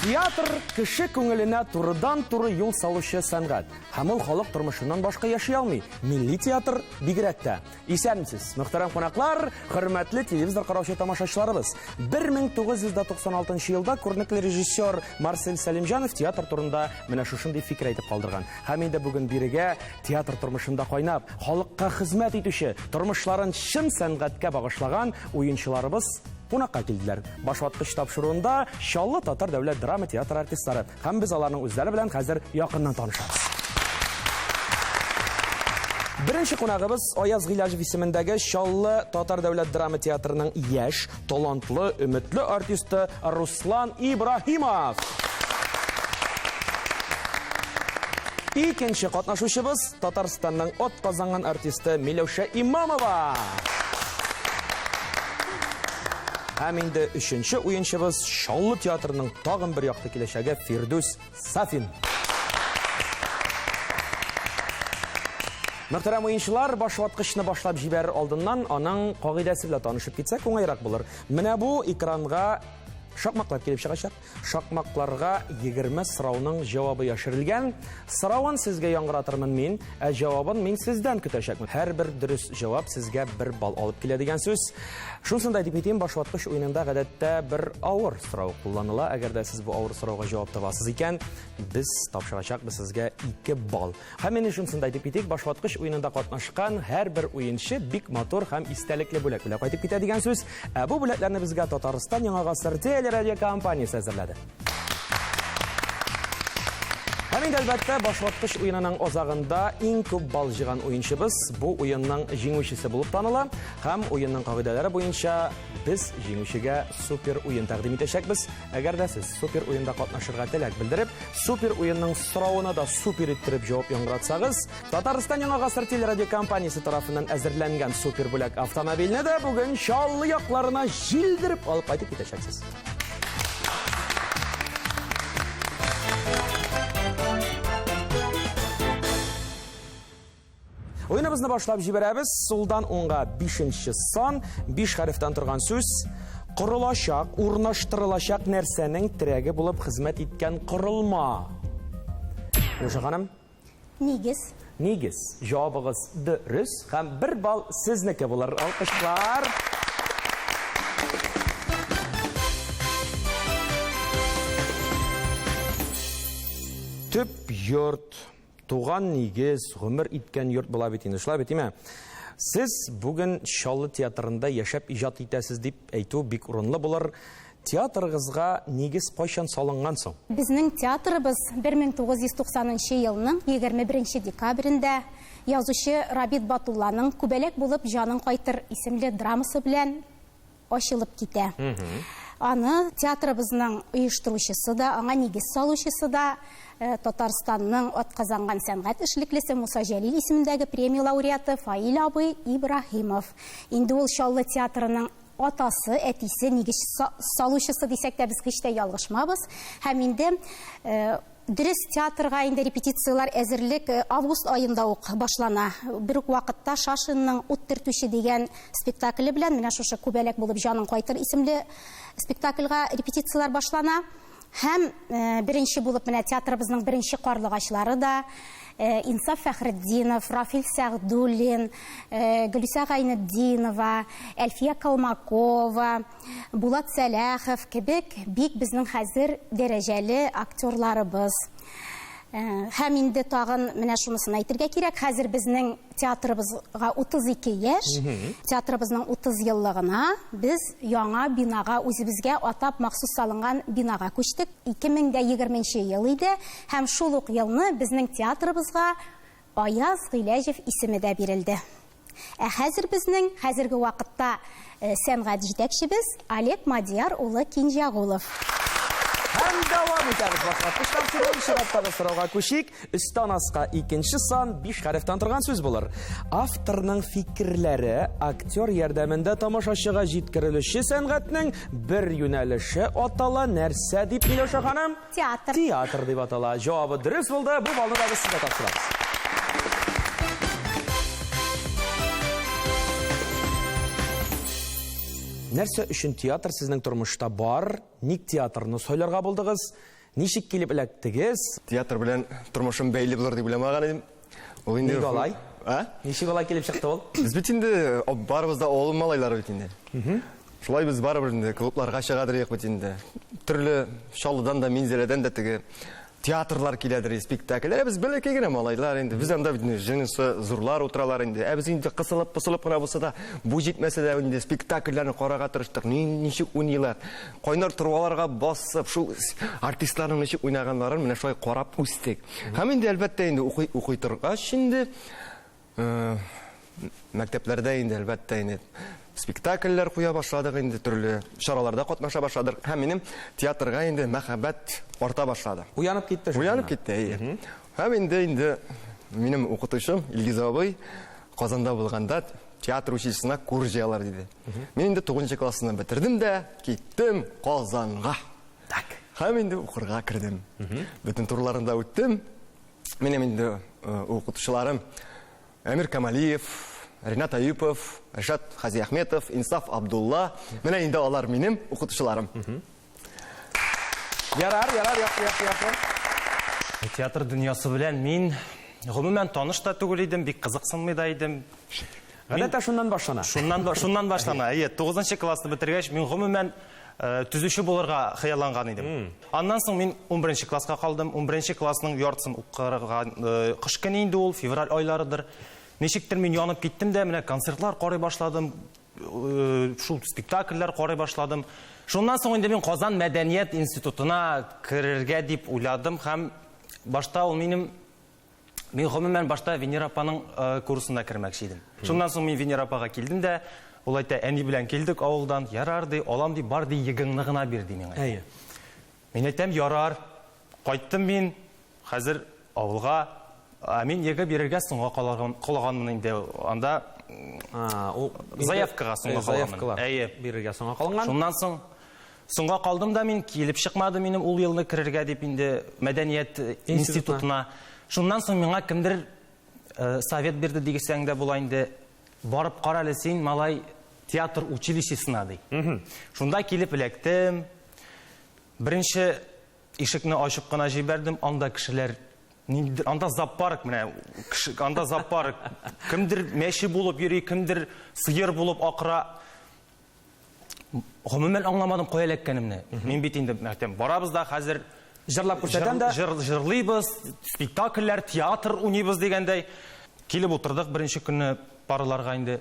Театр кеше күңеленә турыдан-туры юл салучы сәнгать. Һәм ул халык тормышыннан башка яши алмый. Милли театр бигрәк тә. Исәнмесез, мөхтәрәм кунаклар, хөрмәтле телевизор караучы тамашачыларыбыз. 1996 елда күренекле режиссер Марсель Сәлимҗанов театр турында менә шушындый фикер әйтеп калдырган. Һәм инде бүген бирегә театр тормышында кайнап, халыкка хезмәт итүче, тормышларын чын сәнгатькә багышлаган уенчыларыбыз кунакка килделәр. Башваткыч тапшыруында Чаллы татар дәүләт драма театры артистлары һәм без аларның үзләре белән хәзер якыннан танышабыз. Беренче кунагыбыз Аяз Гыйләҗев исемендәге Чаллы татар дәүләт драма театрының яшь, талантлы, өметле артисты Руслан Ибраһимов. Икенче катнашучыбыз Татарстанның атказанган артисты Миләүшә Имамова. Һәм инде өченче уенчыбыз Чаллы театрының тагын бер якты киләчәге Фирдүс Сафин. Мөхтәрәм уенчылар, башваткычны башлап җибәрер алдыннан аның кагыйдәсе белән танышып китсәк уңайрак булыр. Менә бу экранга шакмаклар килеп чыгачак. Шакмакларга 20 сорауның җавабы яшерелгән. Соравын сезгә яңгыратырмын мин, ә җавабын мин сездән көтәчәкмен. Һәрбер дөрес җавап сезгә бер балл алып килә дигән сүз. Шунысын да әйтеп китим, башваткыч уенында гадәттә бер авыр сорау кулланыла. Әгәр дә сез бу авыр сорауга җавап табасыз икән, без тапшырачакбыз сезгә 2 балл. Һәм инде шунысын да әйтеп китик, башваткыч уенында катнашкан һәрбер уенчы бик матур һәм истәлекле бүләк белән кайтып китә дигән сүз. Ә бу бүләкләрне безгә Татарстан Яңа гасыр телерадиокомпаниясе әзерләде. Һәм инде әлбәттә, башваткыч уенының азагында иң күп балл җыйган уенчыбыз бу уенның җиңүчесе булып таныла. Һәм уенның кагыйдәләре буенча без җиңүчегә супер уен тәкъдим итәчәкбез. Әгәр дә сез супер уенда катнашырга теләк белдереп, супер уенның соравына да супер иттереп җавап яңгыратсагыз, Татарстан Яңа гасыр телерадиокомпаниясе тарафыннан әзерләнгән супер бүләк автомобильне дә бүген Чаллы якларына җилдереп алып кайтып китәчәксез. Уеныбызны башлап җибәрәбез. Сулдан уңга бишенче сан, биш хәрефтән торган сүз. Корылачак, урнаштырылачак нәрсәнең терәге булып хезмәт иткән корылма. Илюша ханым. Нигез. Нигез. Җавабыгыз дөрес һәм бер балл сезнеке булыр. Алкышлар. Төп йорт Туган нигез, гомер иткән йорт була бит инде, шулай бит, име? Сез бүген Чаллы театрында яшәп иҗат итәсез дип әйтү бик урынлы булыр. Театрыгызга нигез кайчан салынган соң? Безнең театрыбыз 1990 нчы елның 21 декабрендә язучы Рабит Батулланың Күбәләк булып җаның кайтыр исемле драмасы белән ачылып китә. Аны театрыбызның оештыручысы да, аңа нигез салучысы да, э, Татарстанның атказанган сәнгать эшлеклесе Муса Җәлил исемендәге премия лауреаты Фаил абый Ибраһимов. Инде ул Чаллы театрының атасы, әтисе, нигез салучысы дисәк тә без һич тә ялгышмабыз. Һәм инде э, Дөрес, театрга инде репетицияләр әзерлек август аенда ук башлана. Бер үк вакытта Шашинның Ут төртүче дигән спектакле белән менә шушы Күбәләк булып җаның кайтыр исемле спектакльгә репетицияләр башлана. Һәм беренче булып менә театрыбызның беренче карлыгачлары да Инсаф Фәхретдинов, Рафил Сәгъдуллин, Гөлүсә Гайнетдинова, Әлфия Калмакова, Булат Сәләхов кебек бик безнең хәзер дәрәҗәле актерларыбыз. Һәм инде тагын менә шунысын әйтергә кирәк, хәзер безнең театрыбызга 32 яшь, театрыбызның 30 еллыгына без яңа бинага, үзебезгә атап махсус салынган бинага күчтек. 2020 ел иде һәм шул ук елны безнең театрыбызга Аяз Гыйләҗев исеме дә бирелде. Ә хәзер безнең хәзерге вакытта сәнгать җитәкчебез Олег Мадияр улы Кинҗәгулов. Һәм дәвам итәбез башваткыч тапшыруын. Чираттагы сорауга күчик. Өстән аска икенче сан биш хәрефтән торган сүз булыр. Авторның фикерләре актер ярдәмендә тамашачыга җиткерелүче сәнгатьнең бер юнәлеше атала нәрсә дип, Миләүшә ханым? Театр. Театр дип атала. Җавабы дөрес булды. Бу баллны да без сезгә тапшырабыз. Нәрсә өчен театр сезнең тормышта бар? Ник театрны сайларга булдыгыз? Ничек килеп эләктегез? Театр белән тормышым бәйле булыр дип уйламаган идем. Ул инде Ник алай? А? Ничек алай килеп чыкты ул? Без бит инде барыбыз да авыл малайлары бит инде. Шулай без барыбер инде клубларга чыгадыр идек бит инде. Төрле Чаллыдан да, Минзәләдән дә теге театрлар киләдер, спектакльләр. Ә без бәләкәй генә малайлар инде. Без анда бит инде җенесе зурлар утыралар инде. Ә без инде кысылып, пысылып кына булса да, бу җитмәсә дә инде спектакльләрне карарга тырыштык. Ничек уйныйлар. Кайнар торбаларга басып, шул артистларның ничек уйнаганнарын менә шулай карап үстек. Һәм инде әлбәттә инде укый, укый торгач инде мәктәпләрдә инде әлбәттә инде спектакльләр куя башладык инде, төрле чараларда катнаша башладык. Һәм минем театрга инде мәхәббәт арта башлады. Уянып китте шуннан. Уянып китте, әйе. Һәм инде инде минем укытучым Илгиз абый Казанда булганда театр училищесына курс җыялар диде. Мин инде 9 классны бетердем дә киттем Казанга. Так. Һәм инде укырга кердем. Бөтен турларын да үттем. Минем инде укытучыларым Әмир Камалиев, Ренат Аюпов, Ришат Хазиахметов, Инсаф Абдулла. Менә инде алар минем укытучыларым. Ярар, ярар, яхшы, яхшы, яхшы. Театр дөньясы белән мин гомумән таныш та түгел идем, бик кызыксынмый да идем. Гадәттә шуннан башлана. Шуннан, шуннан башлана. Әйе, 9 классны бетергәч, мин гомумән төзүче булырга хыялланган идем. Аннан соң мин 11 класска калдым. 11 классның яртысын укырга кыш көне инде ул, февраль айларыдыр. Ничектер мин янып киттем дә, менә концертлар карый башладым, шул спектакльләр карый башладым. Шуннан соң инде мин Казан мәдәният институтына керергә дип уйладым һәм башта ул минем Мин гомумән башта Венера апаның курсына кермәкче идем. Шуннан соң мин Венера апага килдем дә, ул әйтә, әни белән килдек авылдан, ярар ди, алам ди, бар ди, егыңны гына бир ди миңа. Әйе. Мин әйтәм, ярар. Кайттым мин, хәзер авылга. Ә мин ЕГЭ бирергә соңга калганмын инде. Анда заявкага соңга калганмын. Әйе. Бирергә соңга калган. Шуннан соң Соңга калдым да мин, килеп чыкмады минем ул елны керергә дип инде мәдәният институтына. Шуннан соң миңа кемдер совет бирде дигесәң дә була инде. Барып кара әле син, малай, театр училищесына ди. Шунда килеп эләктем. Беренче ишекне ачып кына җибәрдем, анда кешеләр ниндидер, анда зоопарк менә, кеше, анда зоопарк. Кемдер мәче булып йөри, кемдер сыер булып акыра. Гомумән аңламадым кая эләккәнемне. Мин бит инде мәктәп барабыз да хәзер җырлап күрсәтәм дә. Җырлыйбыз, спектакльләр, театр уйныйбыз дигәндәй. Килеп утырдык беренче көнне параларга инде.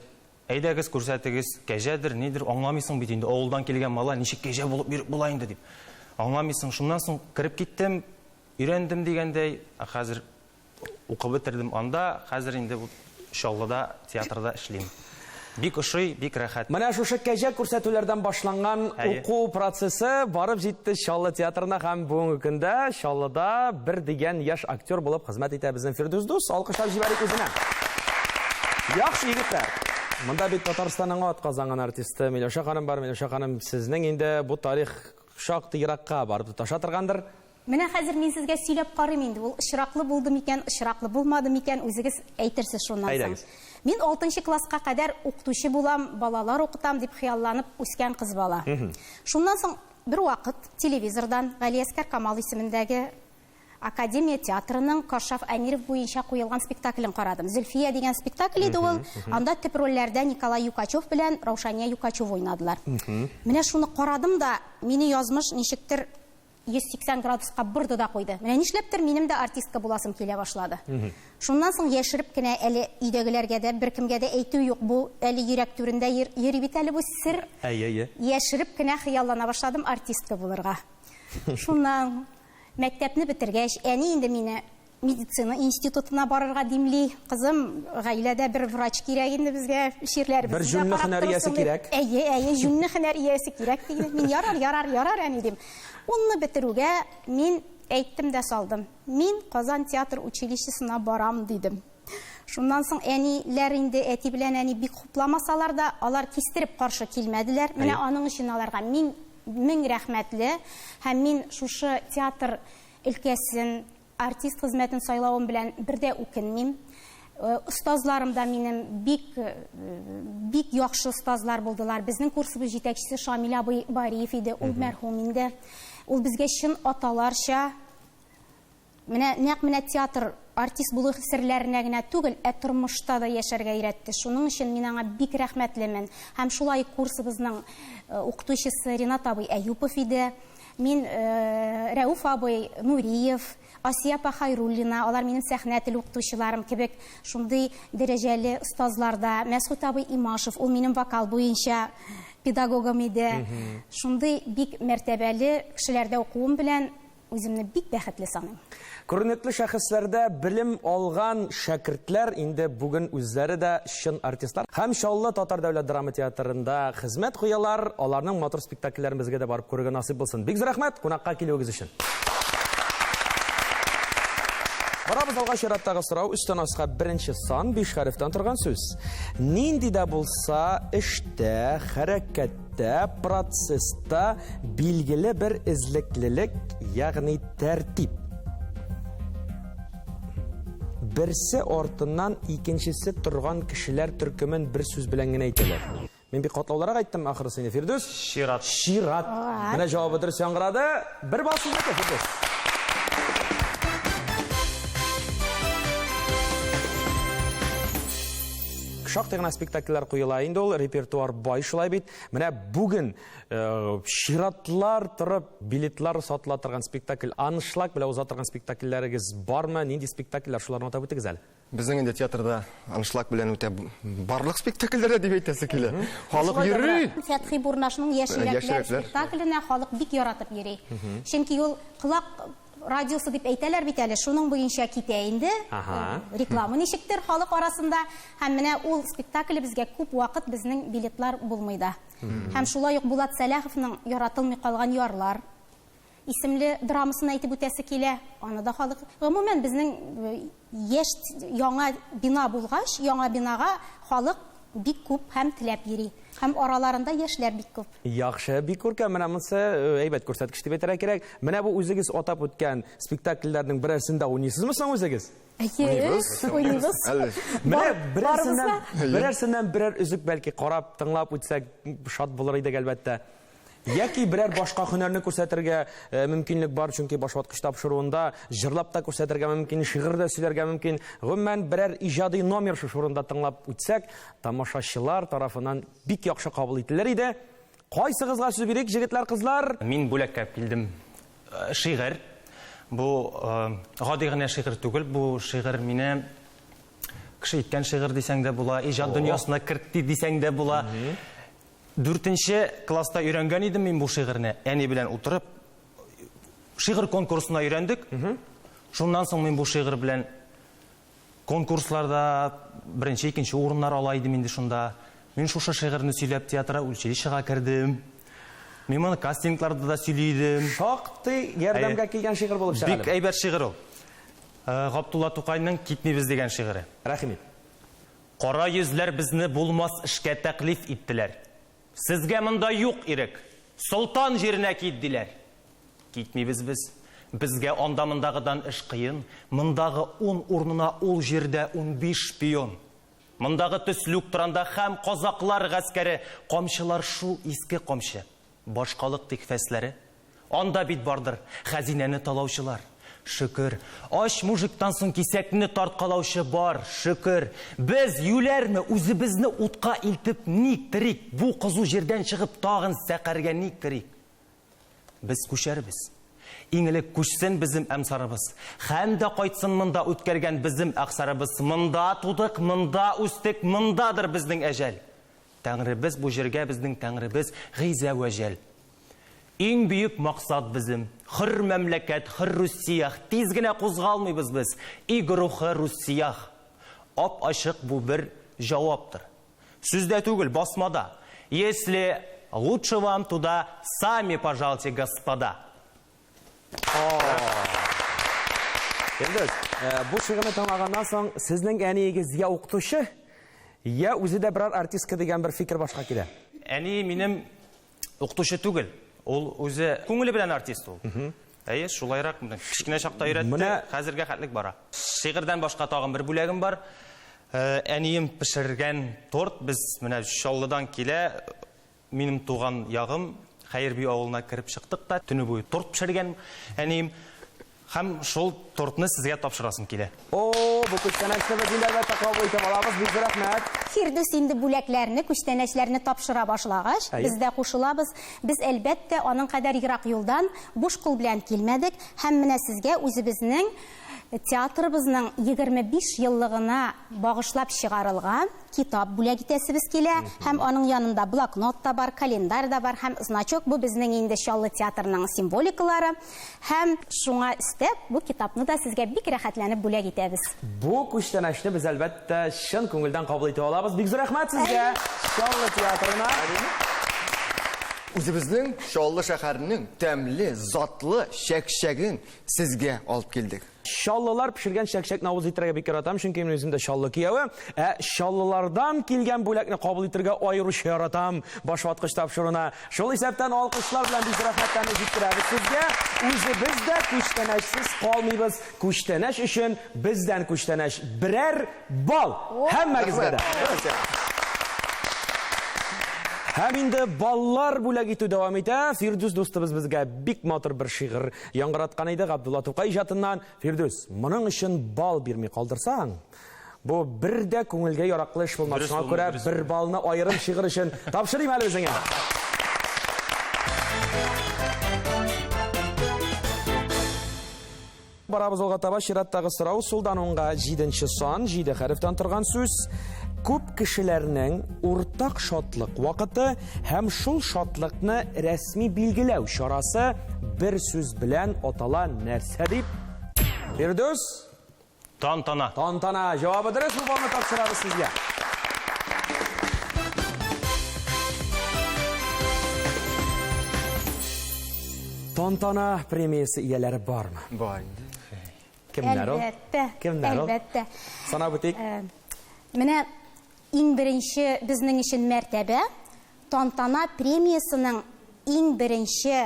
Әйдәгез, күрсәтегез, кәҗәдер, нидер, аңламыйсың бит инде, авылдан килгән малай ничек кәҗә булып йөреп була инде дип. Аңламыйсың. Шуннан соң кереп киттем, өйрәндем дигәндәй, ә хәзер Укып бетердем анда, хәзер инде Чаллыда театрда эшлим. Бик ошый, бик рәхәт. Менә шушы кәҗә күрсәтүләрдән башланган уку процессы барып җитте Чаллы театрына һәм бүгенге көндә Чаллыда бер дигән яшь актер булып хезмәт итә безнең Фирдүс дус. Алкышлап җибәрик үзенә. Яхшы егетләр. Монда бит Татарстанның атказанган артисты Миләүшә ханым бар. Миләүшә ханым, сезнең инде бу тарих шактый еракка барып тоташа торгандыр. Менә хәзер мин сезгә сөйләп карыйм инде, ул очраклы булды микән, очраклы булмады микән, үзегез әйтерсез шуннан соң. Әйдәгез. Мин алтынчы класска кадәр укытучы булам, балалар укытам дип хыялланып үскән кыз бала. Шуннан соң бервакыт телевизордан Галиәскәр Камал исемендәге Академия театрының Кашаф Әмиров буенча куелган спектаклен карадым. Зөлфия дигән спектакль иде ул. Анда төп рольләрдә Николай Юкачев белән Раушания Юкачева уйнадылар. Менә шуны карадым да, мине язмыш ничектер 180 градуска борды да куйды. Менә нишләптер минем дә артистка буласым килә башлады. Шуннан соң яшереп кенә әле өйдәгеләргә дә, беркемгә дә әйтү юк, бу әле йөрәк түрендә йөри бит әле бу сер. Әйе, әйе. Яшереп кенә хыяллана башладым артистка булырга. Шуннан мәктәпне бетергәч, әни инде мине медицина институтына барырга димли. Кызым, гаиләдә бер врач кирәк инде безгә, чирләребезне Бер җүнле карап һөнәр иясе торсын дип. кирәк. Әйе, әйе, җүнле һөнәр иясе кирәк диде. Мин ярар, ярар, ярар, әни дим. Унны бетерүгә мин әйттем дә салдым. Мин Казан театр училищесына барам дидем. Шуннан соң әниләр инде, әти белән әни бик хупламасалар да, алар кистереп каршы килмәделәр. Менә аның өчен аларга мин мең рәхмәтле һәм мин шушы театр өлкәсен, артист хезмәтен сайлавым белән бер дә үкенмим. Остазларым да минем бик бик яхшы остазлар булдылар. Безнең курсыбыз җитәкчесе Шамил абый Бариев иде, ул мәрхүм инде. Ул безгә чын аталарча менә нәкъ менә театр артист булу серләренә генә түгел, ә тормышта да яшәргә өйрәтте. Шуның өчен мин аңа бик рәхмәтлемен. Һәм шулай курсыбызның укытучысы Ринат абый Әюпов иде. Мин Рәүф абый Нуриев, Асия апа Хайруллина, алар минем сәхнә теле укытучыларым кебек шундый дәрәҗәле остазлар да. Мәсхүт абый Имашев, ул минем вокал буенча педагогым иде. Шундый бик мәртәбәле кешеләрдә укуым белән үземне бик бәхетле саныйм. Күренекле шәхесләрдә белем алган шәкертләр инде бүген үзләре дә чын артистлар һәм Чаллы татар дәүләт драма театрында хезмәт куялар. Аларның матур спектакльләрен безгә дә барып күрергә насыйп булсын. Бик зур рәхмәт кунакка килүегез өчен. Барабыз алга чираттагы сорау өстән аска беренче сан 5 хәрефтән торган сүз. Нинди дә булса эштә, хәрәкәттә, процесста билгеле бер эзлеклелек, ягъни тәртип. Берсе артыннан икенчесе торган кешеләр төркемен бер сүз белән генә әйтәләр. Мин бик катлаулырак әйттем ахрысы инде, Фирдүс. Чират. Чират. Менә җавабы дөрес яңгырады. Бер балл сезнеке, Фирдүс. Шактый гына спектакльләр куела инде ул, репертуар бай шулай бит. Менә бүген чиратлар торып, билетлар сатыла торган спектакль, аншлаг белән уза торган спектакльләрегез бармы? Нинди спектакльләр, шуларны атап үтегез әле. Безнең инде театрда аншлаг белән үтә барлык спектакльләрдә дип әйтәсе килә. Халык йөри. Фәтхи Бурнашның Яшь йөрәкләр спектакленә халык бик яратып йөри. Чөнки ул колак радиосы дип әйтәләр бит әле, шуның буенча китә инде. Реклама ничектер халык арасында. Һәм менә ул спектакль безгә күп вакыт безнең билетлар булмый да. Һәм шулай ук Булат Сәлаховның Яратылмый калган ярлар исемле драмасын әйтеп үтәсе килә. Аны да халык, гомумән, безнең яшь яңа бина булгач, яңа бинага халык бик күп һәм теләп йөри. Һәм араларында яшьләр бик күп. Яхшы, бик күркәм. Менә монысы әйбәт күрсәткеч дип әйтергә кирәк. Менә бу үзегез атап үткән спектакльләрнең берәрсендә уйныйсызмы соң үзегез? Әйе, уйныйбыз. Менә берәрсеннән берәр өзек бәлки карап, тыңлап үтсәк, шат булыр идек, әлбәттә. Яки берәр башка һөнәрне күрсәтергә мөмкинлек бар, чөнки башваткыч тапшыруында җырлап та күрсәтергә мөмкин, шигырь дә сөйләргә мөмкин. Гомумән, берәр иҗади номер шушы урында тыңлап үтсәк, тамашачылар тарафыннан бик яхшы кабул ителер иде. Кайсыгызга сүз бирик, җегетләр, кызлар? Мин бүләккә килдем. Шигырь. Бу гади генә шигырь түгел, бу шигырь мине кеше иткән шигырь дисәң дә була, иҗат дөньясына кертте дисәң дә була. 4 класста өйрәнгән идем мин бу шигырьне. Әни белән утырып, шигырь конкурсына өйрәндек. Шуннан соң мин бу шигырь белән конкурсларда беренче, икенче урыннар ала идем инде шунда. Мин шушы шигырьне сөйләп театра училищега кердем. Мин моны кастингларда да сөйли идем. Шактый ярдәмгә килгән шигырь булып чыга. Бик әйбәт шигырь ул. Габдулла Тукайның Китмибез дигән шигыре. Рәхим ит. Кара йөзләр безне булмас эшкә тәклиф иттеләр. Сезгә монда юк ирек. Солтан җиренә кит, диләр. Китмибез без. Безгә анда мондагыдан эш кыен. Мондагы 10 урынына ул җирдә 15 шпион. Мондагы төслүк торанда һәм казаклар гаскәре, камчылар шул иске камчы. Башкалык тик фәсләре. Анда бит бардыр хәзинәне талаучылар. Шөкер, ач мужиктан соң кисәкне тарткалаучы бар, шөкер. Без юләрме үзебезне утка илтеп ник терик, бу кызу җирдән чыгып тагын сәкәргә ник керик? Без күчәрбез. Иң элек күчсен безем әмсарыбыз. Хәм дә кайтсын монда үткәргән безем әхсарыбыз. Монда тудык, монда үстек, мондадыр безнең әҗәл. Тәңребез бу җиргә безнең тәңребез гыйзә вә җәл. Иң бөек максат безем. Хөр мәмләкәт, хөр Руссиях. Тиз генә кузгалмыйбыз без. Иг рухы Руссиях. Ап-ачык бу бер җаваптыр. Сүздә түгел, басмада. Если лучше вам туда, сами пожалуйте, господа. Фирдүс, бу шигырьне тыңлаганнан соң, сезнең әниегез я укытучы, я үзе дә берәр артистка дигән бер фикер башка килә. Әни минем укытучы түгел. Ул үзе күңеле белән артист ул. Әйе, шулайрак кечкенә чакта өйрәтте, хәзергә хәтлек бара. Шигырьдән башка тагын бер бүләгем бар. Әнием пешергән торт, без менә Чаллыдан килә, минем туган ягым Хәерби авылына кереп чыктык та, төне буе торт пешергән әнием. Һәм шул тортны сезгә тапшырасым килә. О, бу күчтәнәчне без инде әлбәттә кабул итеп алабыз. Бик зур рәхмәт. Фирдүс инде бүләкләрне, күчтәнәчләрне тапшыра башлагач, без дә кушылабыз. Без, әлбәттә, аның кадәр ерак юлдан буш кул белән килмәдек һәм менә сезгә үзебезнең театрыбызның 25 еллыгына багышлап чыгарылган китап бүләк итәсебез килә һәм аның янында блокнот та бар, календарь да бар һәм значок. Бу безнең инде Чаллы театрының символикалары. Һәм шуңа өстәп, бу китапны да сезгә бик рәхәтләнеп бүләк итәбез. Бу күчтәнәчне без, әлбәттә, чын күңелдән кабул итеп алабыз. Бик зур рәхмәт сезгә, Чаллы театрына. Үзебезнең Чаллы шәһәренең тәмле, затлы чәкчәген сезгә алып килдек. Чаллылар пешергән чәкчәкне авыз итәргә бик яратам, чөнки мин үзем дә Чаллы кияве. Ә Чаллылардан килгән бүләкне кабул итәргә аеруча яратам. Башваткыч тапшыруына. Шул исәптән алкышлар белән бик рәхмәтләрне җиткерәбез сезгә. Үзебез дә күчтәнәчсез калмыйбыз. Күчтәнәч өчен бездән күчтәнәч. Берәр балл һәммәгезгә дә. Һәм инде баллар бүләк итү дәвам итә. Фирдүс дустыбыз безгә бик матур бер шигырь яңгыраткан иде Габдулла Тукай иҗатыннан. Фирдүс, моның өчен балл бирми калдырсаң, бу бер дә күңелгә яраклы эш булмас. Шуңа күрә бер баллны аерым шигырь өчен тапшырыйм әле үзеңә. Барабыз алга таба, чираттагы сорау сулдан уңга 7 сан, 7 хәрефтән торган сүз. Күп кешеләрнең уртак шатлык вакыты һәм шул шатлыкны рәсми билгеләү чарасы бер сүз белән атала нәрсә дип? Фирдүс? Тантана. Тантана. Җавабы дөрес, бу баллны тапшырабыз сезгә. Тантана премиясе ияләре бармы? Бар инде. Кемнәр ул? Әлбәттә. Кемнәр ул? Әлбәттә. Санап үтик. Менә иң беренче безнең өчен мәртәбә Тантана премиясенең иң беренче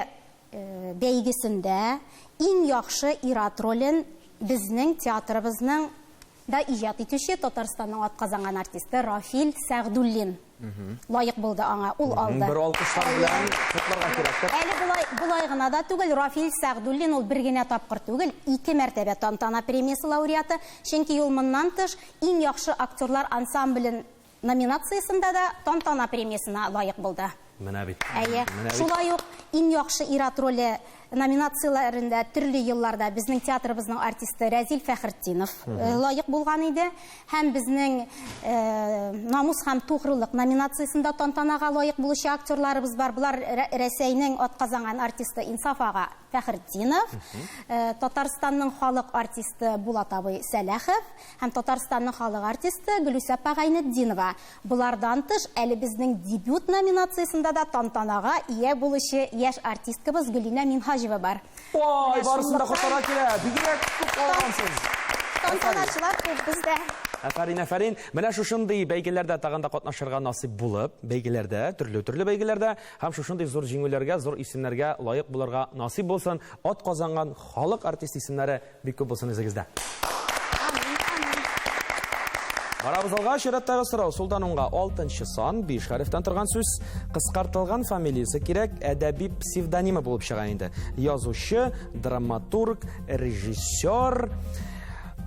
бәйгесендә иң яхшы ир-ат ролен безнең театрыбызның да иҗат итүче Татарстанның атказанган артисты Рафил Сәгъдуллин лаек булды аңа, ул алды. Бер алкышлар белән котларга кирәктер. Әле болай, болай гына да түгел, Рафил Сәгъдуллин ул бер генә тапкыр түгел, ике мәртәбә Тантана премиясе лауреаты, чөнки ул моннан тыш иң яхшы актерлар ансамблен номинациясендә дә Тантана премиясенә лаек булды. Менә бит. Әйе. Менә бит. Шулай ук иң яхшы ир-ат роле номинацияләрендә төрле елларда безнең театрыбызның артисты Рәзил Фәхретдинов лаек булган иде. Һәм безнең Намус һәм тугрылык номинациясендә тантанага лаек булучы актерларыбыз бар. Болар Рәсәйнең атказанган артисты Инсаф ага Фәхретдинов, Татарстанның халык артисты Булат абый Сәләхов һәм Татарстанның халык артисты Гөлүсә апа Гайнетдинова. Болардан тыш, әле безнең дебют номинациясендә дә тантанага ия булучы яшь артисткабыз Гөлинә Минһаҗева бар. Ой, барысын да котларга килә. Бигрәк күп алгансыз. Тантаначылар күп бездә. Афәрин, афәрин. Менә шушындый бәйгеләрдә тагын да катнашырга насыйп булып, бәйгеләрдә, төрле-төрле бәйгеләрдә һәм шушындый зур җиңүләргә, зур исемнәргә лаек булырга насыйп булсын. Ат казанган халык артист исемнәре бик күп булсын үзегездә. Барабыз алга, чираттагы сорау. Сулдан уңга 6 сан, 5 хәрефтән торган сүз. Кыскартылган фамилиясе кирәк, әдәби псевдонимы булып чыга инде. Язучы, драматург, режиссер,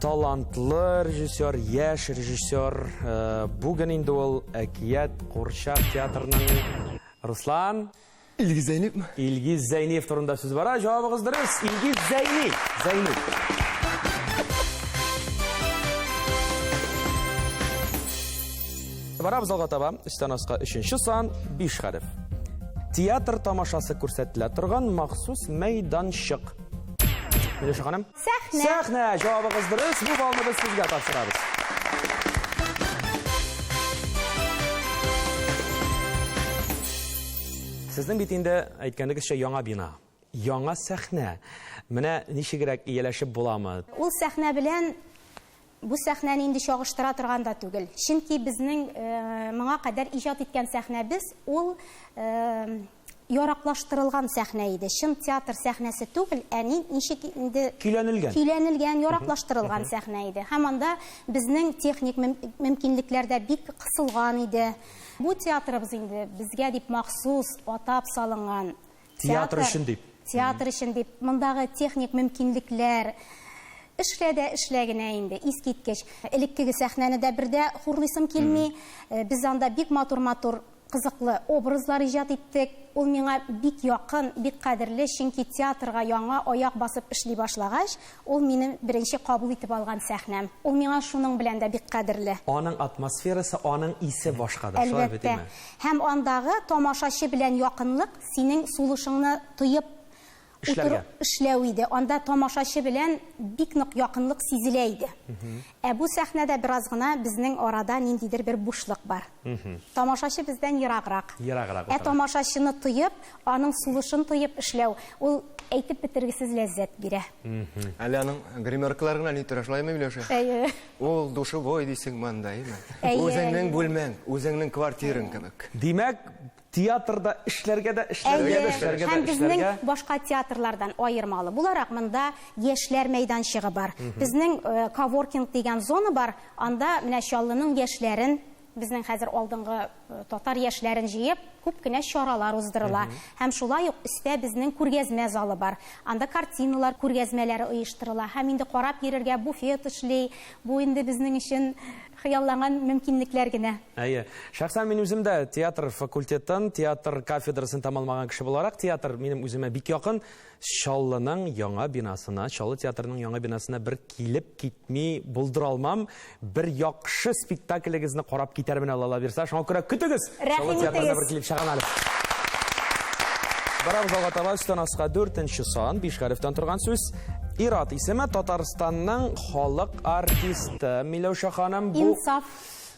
талантлы режиссер, яшь режиссер. Бүген инде ул Әкият курчак театрының Руслан Илгиз Зәйниевме? Илгиз Зәйниев турында сүз бара. Җавабыгыз дөрес. Илгиз Зәйни. Зәйни. Барабыз алга таба. Өстән аска 3 сан, 5 хәреф. Театр тамашасы күрсәтелә торган махсус мәйданчык. Миләүшә ханым? Сәхнә. Сәхнә. Җавабыгыз дөрес. Бу баллны без сезгә тапшырабыз. Сезнең бит инде әйткәнегезчә яңа бина, яңа сәхнә. Менә ничегрәк ияләшеп буламы? Ул сәхнә белән бу сәхнәне инде чагыштыра торган да түгел. Чөнки безнең моңа кадәр иҗат иткән сәхнәбез ул яраклаштырылган сәхнә иде. Чын театр сәхнәсе түгел, ә ничек инде көйләнелгән. Көйләнелгән, яраклаштырылган сәхнә иде. Һәм анда безнең техник мөмкинлекләр дә бик кысылган иде. Бу театрыбыз инде безгә дип махсус атап салынган театр өчен дип. Театр өчен дип. Мондагы техник мөмкинлекләр эшлә дә эшлә генә инде, искиткеч. Элеккеге сәхнәне дә бер дә хурлыйсым килми. Без анда бик матур-матур кызыклы образлар иҗат иттек. Ул миңа бик якын, бик кадерле, чөнки театрга яңа аяк басып эшли башлагач, ул минем беренче кабул итеп алган сәхнәм. Ул миңа шуның белән дә бик кадерле. Аның атмосферасы, аның исе башкадыр, шулай бит, Әлбәттә. Һәм андагы тамашачы белән якынлык, синең сулышыңны тоеп Эшләргә. утырып эшләү иде. Анда тамашачы белән бик нык якынлык сизелә иде. Ә бу сәхнәдә бераз гына безнең арада ниндидер бер бушлык бар. Тамашачы бездән ераграк. Ераграк Ә утыра. тамашачыны тоеп, аның сулышын тоеп эшләү, ул әйтеп бетергесез ләззәт бирә. Әле аның гримеркалары гына ни тора, шулаймы, Миләүшә? Әйе. Ул душевой дисең монда, әйеме? Әйе, Үзеңнең әйе. бүлмәң, үзеңнең квартираң кебек. Димәк, театрда эшләргә дә, эшләргә дә, Әйе, эшләргә дә, һәм безнең эшләргә. башка театрлардан аермалы буларак монда яшьләр мәйданчыгы бар. Безнең коворкинг дигән зона бар, анда менә Чаллының яшьләрен, безнең хәзер алдынгы татар яшьләрен җыеп, күп кенә чаралар уздырыла. Һәм шулай ук өстә безнең күргәзмә залы бар. Анда картиналар күргәзмәләре оештырыла. Һәм инде карап йөрергә буфет эшли. Бу инде безнең өчен хыялланган мөмкинлекләр генә. Әйе. Шәхсән мин үзем дә театр факультетын, театр кафедрасын тәмамлаган кеше буларак, театр минем үземә бик якын. Чаллының яңа бинасына, Чаллы театрының яңа бинасына бер килеп китми булдыра алмам. Бер яхшы спектаклегезне карап китәрмен, Алла бирсә. Шуңа күрә көтегез. Рәхим Чаллы театрына итегез. бер килеп чыгам әле. Барабыз алга таба, өстән аска 4 сан, 5 хәрефтән торган сүз. Ират исеме Татарстанның халык артисты. Миләүшә ханым, бу Инсаф.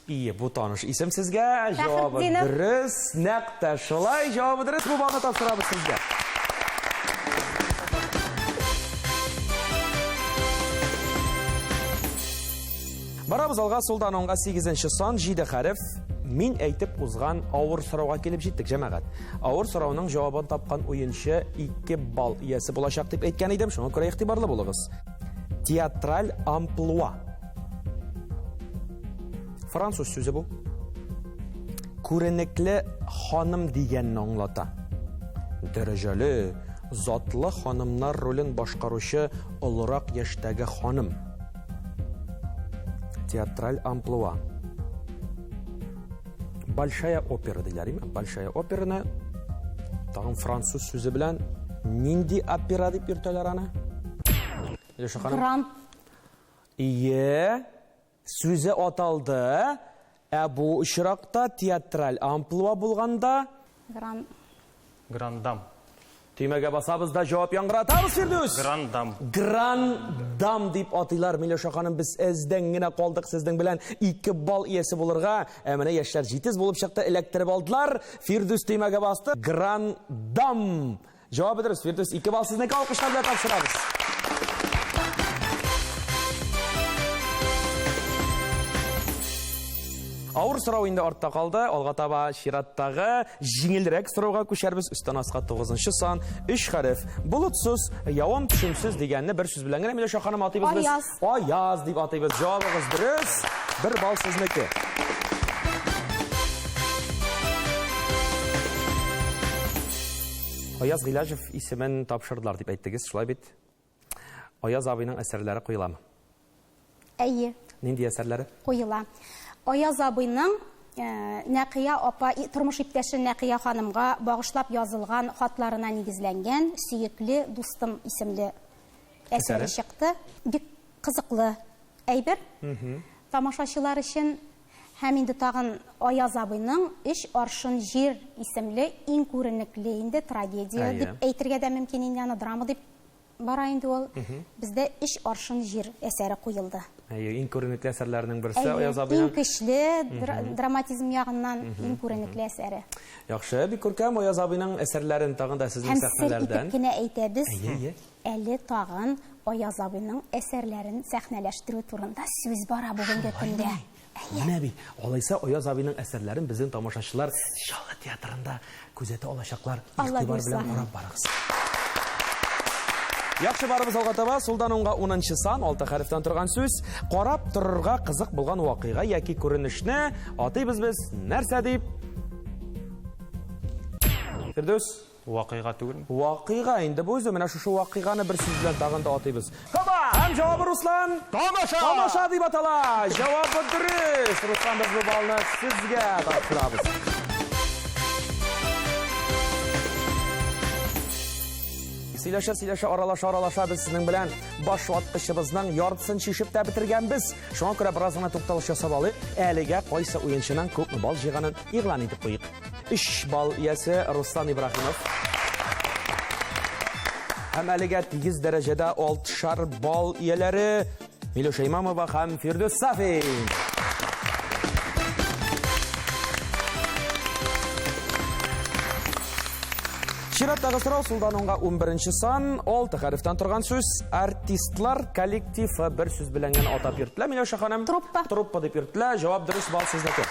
Ие, бу таныш исем сезгә. Җавабы Фәхретдинов. дөрес, нәкъ тә шулай. Җавабы дөрес, бу балны тапшырабыз сезгә. Барабыз алга, сулдан оңга 8 сан, 7 хәреф. Мин әйтеп узган авыр сорауга килеп җиттек, җәмәгать. Авыр сорауның җавабын тапкан уенчы 2 балл иясе булачак дип әйткән идем, шуңа күрә игътибарлы булыгыз. Театраль амплуа. Француз сүзе бу. Күренекле ханым дигәнне аңлата. Дәрәҗәле, затлы ханымнар ролен башкаручы олырак яшьтәге ханым. Театраль амплуа. Большая опера диләр, име? Большая операны тагын француз сүзе белән нинди опера дип йөртәләр аны? Илюша ханым. Гранд. Ие, сүзе аталды. Ә бу очракта театраль амплуа булганда Гранд. Грандам. Төймәгә басабыз да җавап яңгыратабыз, Фирдүс. Грандам. Грандам дип атыйлар. Миләүшә ханым, без әздән генә калдык сезнең белән 2 балл иясе булырга. Ә менә яшьләр җитез булып чыкты, эләктереп алдылар. Фирдүс төймәгә басты. Грандам. Җавабы дөрес. Фирдүс, 2 балл сезнеке, алкышлар белән тапшырабыз. Авыр сорау инде артта калды. Алга таба чираттагы җиңелрәк сорауга күчәрбез. Өстән аска 9 сан, 3 хәреф. Болытсыз, явым төшемсез дигәнне бер сүз белән генә Миләүшә ханым атыйбыз без. Аяз. Аяз дип атыйбыз. Җавабыгыз дөрес. 1 балл сезнеке. Аяз Гыйләҗев исемен тапшырдылар дип әйттегез, шулай бит? Аяз абыйның әсәрләре куеламы? Әйе. Нинди әсәрләре? Куела. Аяз абыйның Нәкыя апа, тормыш иптәше Нәкыя ханымга багышлап язылган хатларына нигезләнгән Сөекле дустым исемле әсәре Әсәре? чыкты. Бик кызыклы әйбер. Тамашачылар өчен. Һәм инде тагын Аяз абыйның Өч аршын җир исемле иң күренекле инде трагедия дип әйтергә дә мөмкин инде, аны драма дип бара инде ул. Бездә Өч аршын җир әсәре куелды. Әйе, иң күренекле әсәрләрнең берсе Әйе, Аяз абыйның. Иң көчле драматизм ягыннан иң күренекле әсәре. Яхшы, бик күркәм Аяз абыйның әсәрләрен тагын да сезнең Һәм сер сәхнәләрдән. итеп кенә әйтәбез. Әйе, әйе. Әле тагын Аяз абыйның әсәрләрен сәхнәләштерү турында сүз бара бүгенге көндә. Менә бит, алайса Аяз абыйның әсәрләрен безнең тамашачылар Чаллы театрында күзәтә алачаклар. Игътибар белән карап барыгыз. Яхшы, барыбыз алга таба. Сулдан уңга 10 сан, 6 хәрефтән торган сүз. Карап торырга кызык булган вакыйга яки күренешне атыйбыз без нәрсә дип? Фирдүс? Вакыйга түгелме? Вакыйга инде бу үзе. Менә шушы вакыйганы бер сүз белән тагын да атыйбыз. Хоба! Һәм җавабы Руслан? Тамаша! Тамаша дип атала. Җавабы дөрес. Руслан, без бу баллны сезгә тапшырабыз. Сөйләшә, сөйләшә, аралаша, аралаша без сезнең белән баш ваткычыбызның яртысын чишеп тә бетергәнбез. Шуңа күрә бераз гына тукталыш ясап алыйк. Әлегә кайсы уенчының күпме балл җыйганын игълан итеп куйык. 3 балл иясе Руслан Ибраһимов. Һәм әлегә тигез дәрәҗәдә 6 балл ияләре Миләүшә Имамова һәм Фирдүс Сафин. Чираттагы сорау сулдан уңга 11 сан, 6 хәрефтән торган сүз, артистлар коллективы бер сүз белән генә атап йөртелә. Миләүшә ханым. Труппа. Труппа дип йөртелә. Җавап дөрес, балл сезнеке.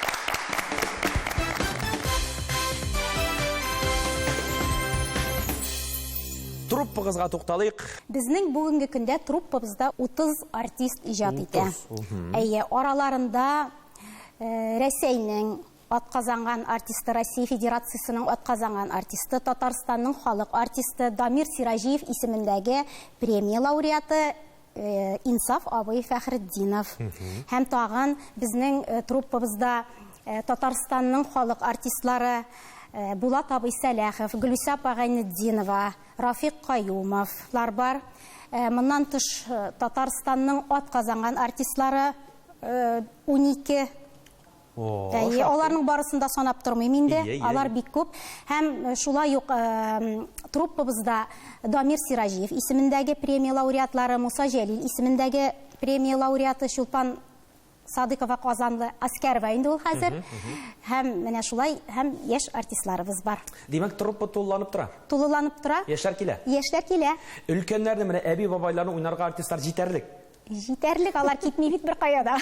Труппагызга тукталыйк. Безнең бүгенге көндә труппабызда 30 артист иҗат итә. Әйе, араларында Рәсәйнең атказанган артисты, Россия Федерациясенең атказанган артисты, Татарстанның халык артисты Дамир Сираҗиев исемендәге премия лауреаты Инсаф абый Фәхретдинов. Һәм тагын безнең труппабызда Татарстанның халык артистлары Булат абый Сәләхов, Гөлүсә апа Гайнетдинова, Рафик Каюмовлар бар. Моннан тыш Татарстанның атказанган артистлары 12. Әйе, аларның барысын да санап тормыйм инде. Алар бик күп. Һәм шулай ук труппабызда Дамир Сираҗиев исемендәге премия лауреатлары, Муса Җәлил исемендәге премия лауреаты Чулпан Садыкова Казанлы, Аскәрова инде ул хәзер. Һәм менә шулай һәм яшь артистларыбыз бар. Димәк, труппа тулыланып тора. Тулыланып тора. Яшьләр килә. Яшьләр килә. Өлкәннәрне, менә әби-бабайларны уйнарга артистлар җитәрлек. Җитәрлек, алар китми бит бер кая да.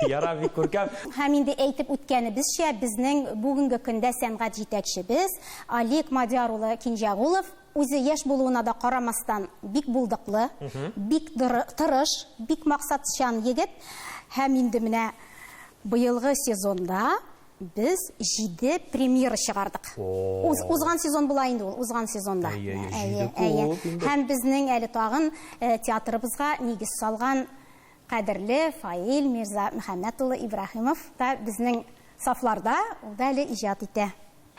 Яра, бик күркәм. Һәм инде әйтеп үткәнебезчә, безнең бүгенге көндә сәнгать җитәкчебез Олег Мадяр улы Кинҗәгулов үзе яшь булуына да карамастан бик булдыклы, бик тырыш, бик максатчан егет. Һәм инде менә быелгы сезонда без 7 премьера чыгардык. Узган сезон була инде ул, узган сезонда. Әйе, әйе, Һәм безнең әле тагын театрыбызга нигез салган кадерле Фаил Мирза Мөхәммәт улы Ибраһимов та безнең сафларда, ул да әле иҗат итә.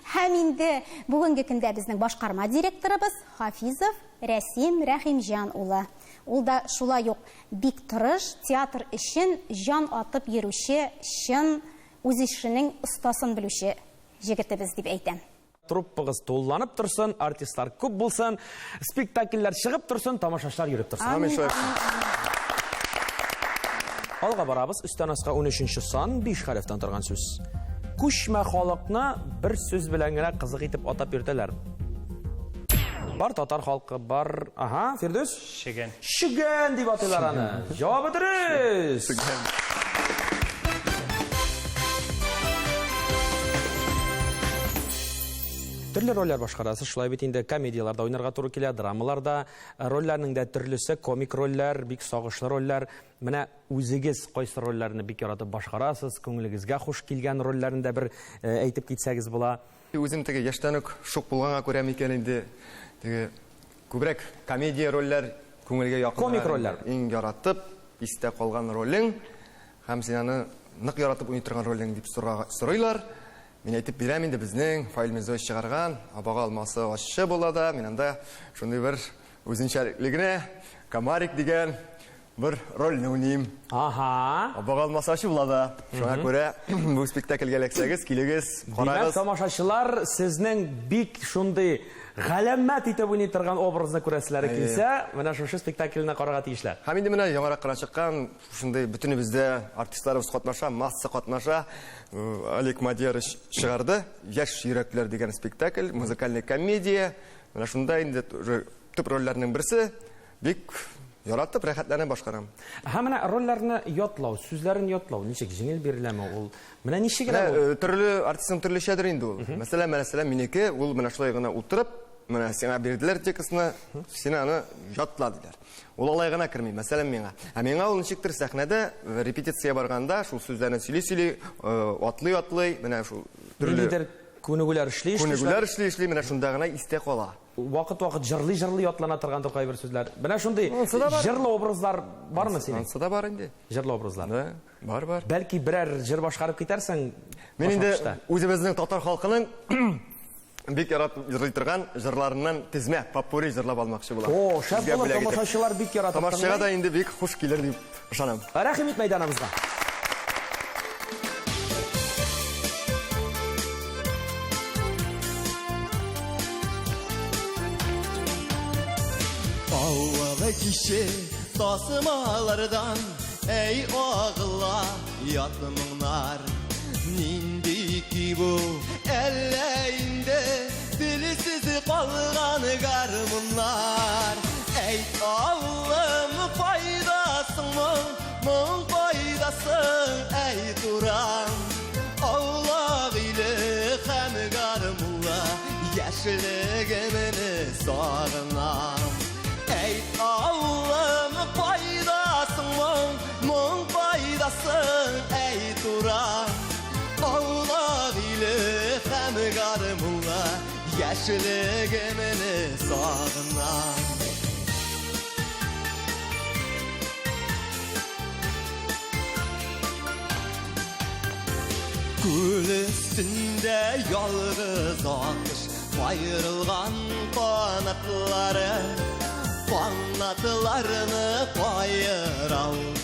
Һәм инде бүгенге көндә безнең башкарма директорыбыз Хафизов Рәсим Рәхимҗан улы. Ул да шулай ук бик тырыш, театр өчен җан атып йөрүче, чын үз эшенең остасын белүче җегетебез дип әйтәм. Труппагыз тулыланып торсын, артистлар күп булсын, спектакльләр чыгып торсын, тамашачылар йөреп торсын. Амин, шулай. Алга барабыз, өстән аска 13 сан, 5 хәрефтән торган сүз. Күчмә халыкны бер сүз белән генә кызык итеп атап йөртәләр. Бар татар халкы, бар... Ага, Фирдүс? Чегән. Чегән дип атыйлар аны. Җавабы дөрес. Төрле рольләр башкарасыз, шулай бит инде комедияләрдә уйнарга туры килә, драмаларда рольләрнең дә төрлесе, комик рольләр, бик сагышлы рольләр. Менә үзегез кайсы рольләрне бик яратып башкарасыз, күңелегезгә хуш килгән рольләрне дә бер әйтеп китсәгез була. Үзем теге яшьтән үк шук булганга күрә микән инде, теге күбрәк комедия рольләр күңелгә якын. Комик рольләр. Иң яратып, истә калган ролең һәм син аны нык яратып уйный торган ролең дип сорыйлар. Мин әйтеп бирәм инде, безнең Фаил Мирзоевич чыгарган Абага алмасы ачы була да, мин анда шундый бер үзенчәлекле генә Комарик дигән бер рольне уйныйм. Ага. Абага алмасы ачы була да. Шуңа күрә бу спектакльгә эләксәгез, килегез, карагыз. Димәк, тамашачылар сезнең бик шундый галәмәт итеп уйный торган образны күрәселәре килсә, менә шушы спектакльне карарга тиешләр. Һәм инде менә яңарак кына чыккан шундый бөтенебездә артистларыбыз катнаша, масса катнаша. Олег Мадьярович чыгарды Яшь йөрәкләр дигән спектакль, музыкальная комедия. Менә шунда инде уже төп рольләрнең берсе бик Яратып, рәхәтләнеп башкарам. Һәм менә рольләрне ятлау, сүзләрен ятлау ничек җиңел биреләме ул? Менә ничек генә ул? Төрле артистның төрлечәдер инде ул. Мәсәлән, мәсәлән, минеке ул менә шулай гына утырып, менә сиңа бирделәр текстны, син аны ятла диләр. Ул алай гына керми, мәсәлән, миңа. Ә миңа ул ничектер сәхнәдә э, репетиция барганда шул сүзләрне сөйли-сөйли, э, атлый-атлый, менә шул төрле Ниндидер күнегүләр эшли, күнегүләр эшли-эшли, менә шунда гына истә кала. Вакыт-вакыт җырлый-җырлый ятлана торгандыр кайбер сүзләр. Менә шундый җырлы образлар бармы синең? Ансы да бар инде. Җырлы образлар. Да, бар, бар. Бәлки берәр җыр башкарып китәрсең? Мин инде үзебезнең татар халкының бик яратып җырлый торган җырларыннан тезмә, попурри җырлап алмакчы булам. О, шәп булыр, тамашачылар бик яратып Тамашачыга да инде бик хуш килер дип ышанам. Рәхим ит мәйданыбызга. Авылы киче тасымалардан, әй агыла ят моңнар. Нинди көй бу, әллә инде телсез калган гармуннар. Әйт, авылым, кайдасың моң, моң кайдасың, әй туран. Аулак иле һәм гармунла, яшьлегемне сагынам. Әйт, авылым, кайдасың моң, моң кайдасың, әй туран. Аулак иле һәм гармунла, яшьлегемне сагынам. Күл өстендә ялгыз акыш, каерылган канатлары, канатларны каера ул,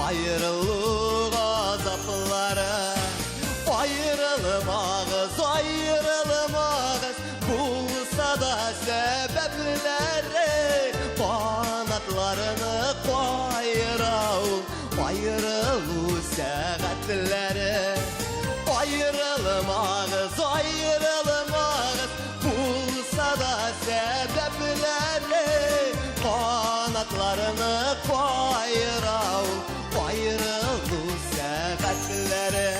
аерылу газаплары. Аерылмагыз, аерылмагыз, булса да сәбәпләре, канатларны каера ул, аерылу сәгатьләре. Аерылмагыз, аерылмагыз, булса да сәбәпләре, канатларны каера ул, аерылу сәгатьләре.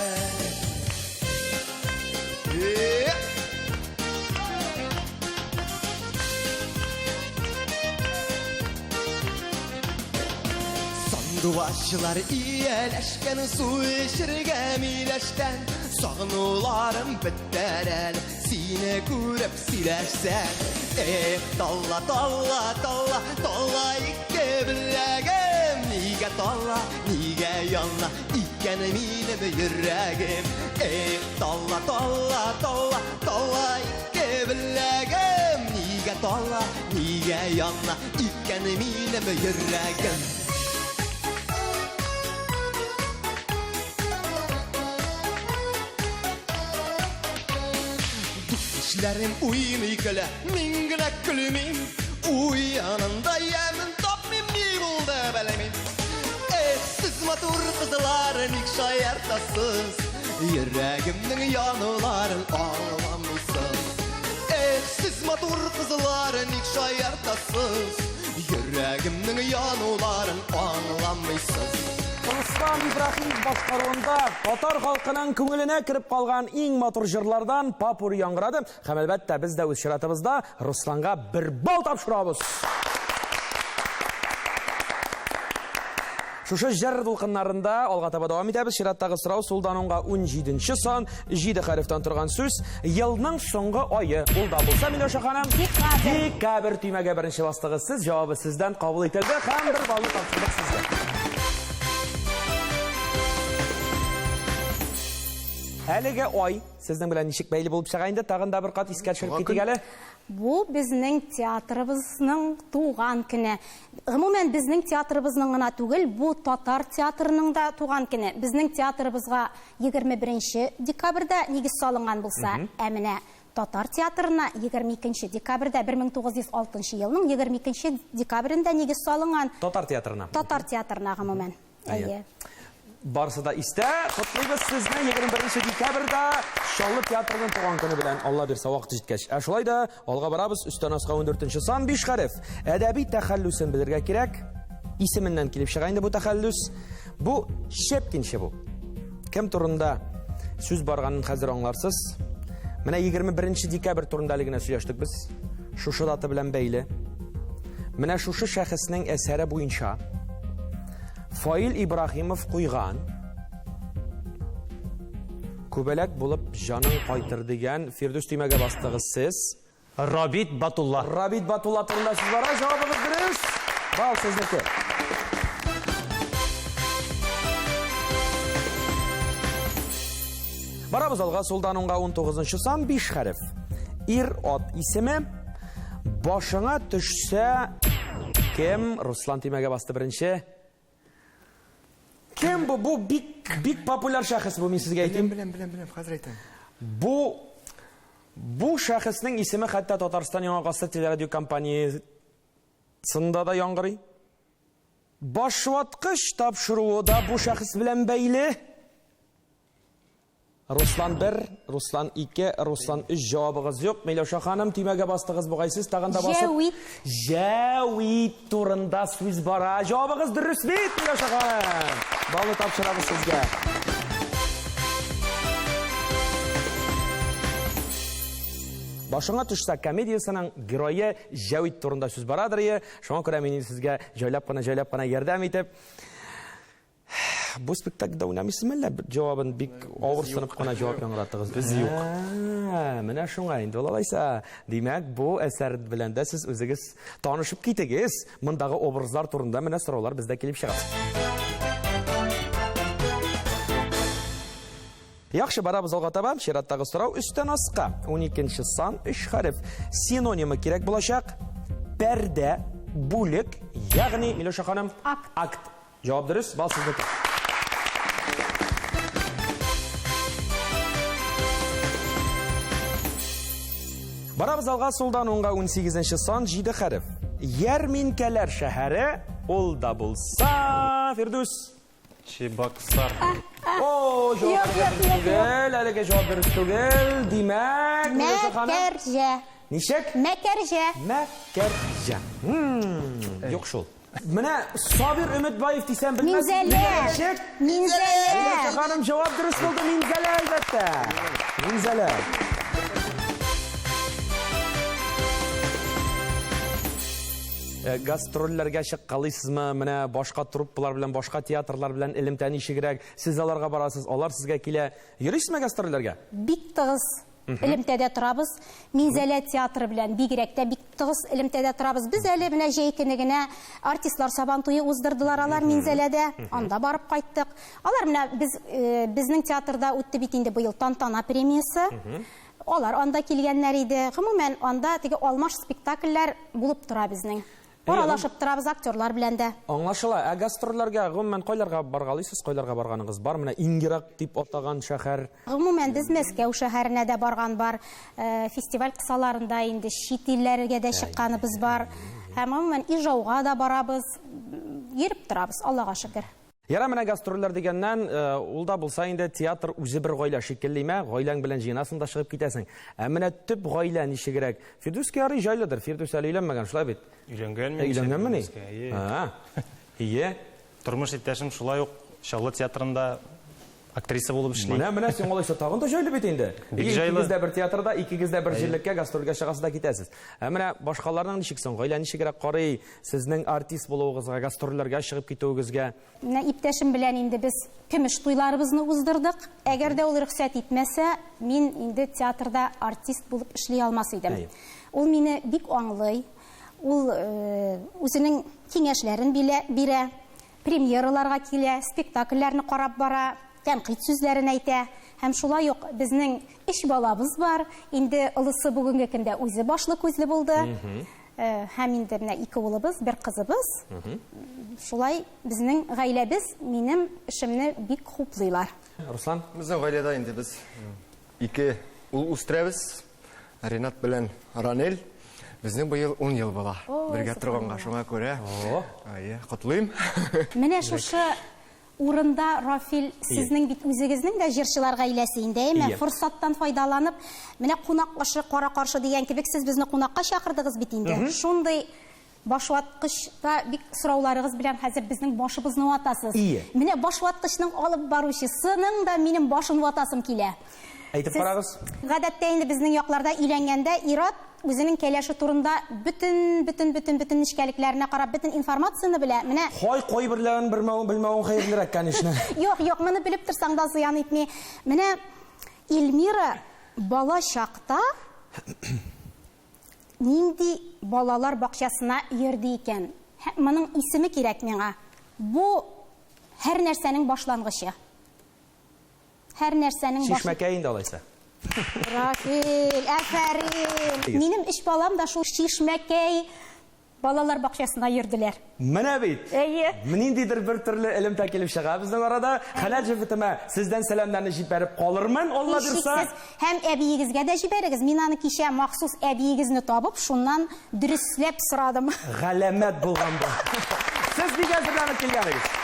Сандугачлар ияләшкән су эчергә миләштән, сагынуларым бетәр әле сине күреп сөйләшсәм. Эх, талла, талла, талла, талла ике беләгем, нигә талла, нигә яна икән минем йөрәгем. Эх, талла, талла, талла, талла ике беләгем, нигә талла, нигә яна икән минем йөрәгем. Эшләрем уйный көлә, мин генә көлмим. Уянында ямен тапмыйм, ни булды белмим. Эх, сез матур кызлар, ник шаяртасыз? Йөрәгемнең януларын аңламыйсыз. Эх, сез матур кызлар, ник шаяртасыз? Йөрәгемнең януларын аңламыйсыз. Руслан Ибраһимов башкаруында татар халкының күңеленә кереп калган иң матур җырлардан попурри яңгырады. Һәм әлбәттә, без дә үз чиратыбызда Русланга бер балл тапшырабыз. Шушы җыр дулкыннарында алга таба дәвам итәбез. Чираттагы сорау сулдан уңга 17 сан, 7 хәрефтән торган сүз. Елның соңгы ае. Ул да булса, Миләүшә ханым, Декабрь. Декабрь төймәгә беренче бастыгыз сез. Җавабы сездән кабул ителде һәм бер баллны тапшырдык сезгә. Әлеге ай сезнең белән ничек бәйле булып чыга инде? Тагын да бер кат искә төшереп китик әле. Бу безнең театрыбызның туган көне. Гомумән, безнең театрыбызның гына түгел, бу татар театрының да туган көне. Безнең театрыбызга 21 декабрьдә нигез салынган булса, ә менә татар театрына 22 декабрьдә 1906 елның 22 декабрендә нигез салынган. Татар театрына. Татар театрына гомумән. Әйе. Барысы да истә. Котлыйбыз сезне 21 декабрьдә Чаллы театрының туган көне белән, Алла бирсә, вакыт җиткәч. Ә шулай да алга барабыз. Өстән аска 14 сан 5 хәреф. Әдәби тәхәллүсен белергә кирәк. Исеменнән килеп чыга инде бу тәхәллүс. Бу Щепкинчы бу. Кем турында сүз барганын хәзер аңларсыз. Менә 21 декабрь турында әле генә сөйләштек без. Шушы дата белән бәйле. Менә шушы шәхеснең әсәре буенча Фаил Ибраһимов куйган Күбәләк булып җаның кайтыр дигән Фирдүс төймәгә бастыгыз сез. Рабит Батулла. Рабит Батулла турында сүз бара. Җавабыгыз дөрес. Бал сезнеке. Барабыз алга, сулдан уңга 19 сан 5 хәреф. Ир ат исеме башыңа төшсә кем? Руслан төймәгә басты беренче. Кем бу? Бу бик бик популяр шәхес бу, мин сезгә әйтим. Беләм, беләм, беләм, хәзер әйтәм. Бу бу шәхеснең исеме хәтта Татарстан Яңа гасыр телерадиокомпаниясендә дә яңгырый. Башваткыч тапшыруы да бу шәхес белән бәйле. Руслан 1, Руслан 2, Руслан 3 җавабыгыз юк. Миләүшә ханым, төймәгә бастыгыз бугай сез, тагын да басып. Җәвит. Җәвит турында сүз бара. Җавабыгыз дөрес бит, Миләүшә ханым. Балны тапшырабыз сезгә. Башыңа төшсә комедиясенең герое Җәвит турында сүз барадыр ие. Шуңа күрә мин сезгә җайлап кына, җайлап кына ярдәм итеп, Бу спектакльдә уйнамыйсызмы әллә? Җавабын бик авырсынып кына җавап яңгыраттыгыз. Без юк. Менә шуңа инде ул алайса. Димәк, бу әсәр белән дә сез үзегез танышып китегез. Мондагы образлар турында менә сораулар бездә килеп чыга. Яхшы, барабыз алга таба. Чираттагы сорау өстән аска. 12 сан, 3 хәреф. Синонимы кирәк булачак. Пәрдә, бүлек, ягъни, Миләүшә ханым, акт. Акт. Җавап дөрес, бал сезнеке. Барабыз алга, сулдан уңга 18 сан, 7 хәреф. Ярминкәләр шәһәре, ул да булса, Фирдүс. Чебоксар. О, җавап дөрес түгел, әлеге җавап дөрес түгел. Димәк, Миләүшә ханым. Мәкәрҗә. Ничек? Мәкәрҗә. Мәкәрҗә. Юк шул. Менә Сабир Өметбаев дисәм белмәс. Минзәлә. Ничек? Минзәлә. Миләүшә ханым, җавап дөрес булды. Минзәлә, әлбәттә. Минзәлә. Гастрольләргә чыккалыйсызмы? Менә башка труппалар белән, башка театрлар белән элемтә ничегрәк? Сез аларга барасыз, алар сезгә килә. Йөрисезме гастрольләргә? Бик тыгыз элемтәдә торабыз. Минзәлә театры белән бигрәк тә бик тыгыз элемтәдә торабыз. Без әле менә җәй көне генә артистлар сабан туе уздырдылар алар Минзәләдә. Анда барып кайттык. Алар менә без безнең театрда үтте бит инде быел Тантана премиясе. Алар анда килгәннәр иде. Гомумән, анда теге алмаш спектакльләр булып тора безнең. Аралашып торабыз актерлар белән дә. Аңлашыла. Ә гастрольләргә гомумән кайларга баргалыйсыз, кайларга барганыгыз бар? Менә иң ерак дип атаган шәһәр. Гомумән, без Мәскәү шәһәренә дә барган бар. Фестиваль кысаларында инде чит илләргә дә чыкканыбыз бар. Һәм гомумән Ижауга да барабыз, йөреп торабыз, Аллага шөкер. Яра, менә гастрольләр дигәннән, ул да булса инде театр үзе бер гаилә шикелле, гаиләң белән җыенасың да чыгып китәсең. Ә менә төп гаилә ничегрәк? Фирдүскә ярый җайлыдыр. Фирдүс әле өйләнмәгән, шулай бит? Өйләнгән мин. Өйләнгәнмени? Ие. Тормыш иптәшем шулай ук Чаллы театрында актриса булып эшли. Менә, менә син алайса тагын да җайлы бит инде. Бик җайлы. Икегез дә бер театрда, икегез дә бер җирлеккә гастрольгә чыгасыз да китәсез. Ә менә башкаларның ничек соң? Гаилә ничегрәк карый сезнең артист булуыгызга, гастрольләргә чыгып китүегезгә? Менә иптәшем белән инде без көмеш туйларыбызны уздырдык. Әгәр дә ул рөхсәт итмәсә, мин инде театрда артист булып эшли алмас идем. Ул мине бик аңлый. Ул үзенең киңәшләрен бирә, премьераларга килә, спектакльләрне карап бара, тәнкыйть сүзләрен әйтә. Һәм шулай ук безнең өч балабыз бар. Инде олысы бүгенге көндә үзе башлы күзле булды. Һәм инде менә ике улыбыз, бер кызыбыз. Шулай безнең гаиләбез минем эшемне бик хуплыйлар. Руслан? Безнең гаиләдә инде без ике ул үстерәбез. Ренат белән Ранель. Безнең быел 10 ел була. Бергә торганга, шуңа күрә. Әйе, котлыйм. Менә шушы урында, Рафил, сезнең бит үзегезнең дә җырчылар гаиләсе инде, әйме? Форсаттан файдаланып, менә кунак ашы кара каршы дигән кебек, сез безне кунакка чакырдыгыз бит инде. Шундый Башваткычта бик сорауларыгыз белән хәзер безнең башыбызны ватасыз. Ие. Менә башваткычның алып баручысының да минем башын ватасым килә. Әйтеп Сез карагыз. Гадәттә инде безнең якларда өйләнгәндә ир-ат үзенең кәләше турында бөтен, бөтен, бөтен, бөтен нечкәлекләренә карап, бөтен информацияне белә. Менә Хай, кайберләрен белмәвең, белмәвең хәерлерәк, конечно. Юк, юк, моны белеп торсаң да зыян итми. Менә Эльмира бала чакта нинди балалар бакчасына йөрде икән? Моның исеме кирәк миңа. Бу һәр нәрсәнең башлангычы. Һәр нәрсәнең баш... Чишмәкәй инде алайса. Рафил, афәрин. Минем өч балам да шул Чишмәкәй балалар бакчасына йөрделәр. Менә бит. Әйе. Ниндидер бер төрле элемтә килеп чыга безнең арада. Хәләл җефетемә сездән сәламнәрне җибәреп калырмын, Алла бирса. Һичшиксез. Һәм әбиегезгә дә җибәрегез. Мин аны кичә махсус әбиегезне табып, шуннан дөресләп сорадым. Галәмәт булган бу. Сез бик әзерләнеп килгәнегез.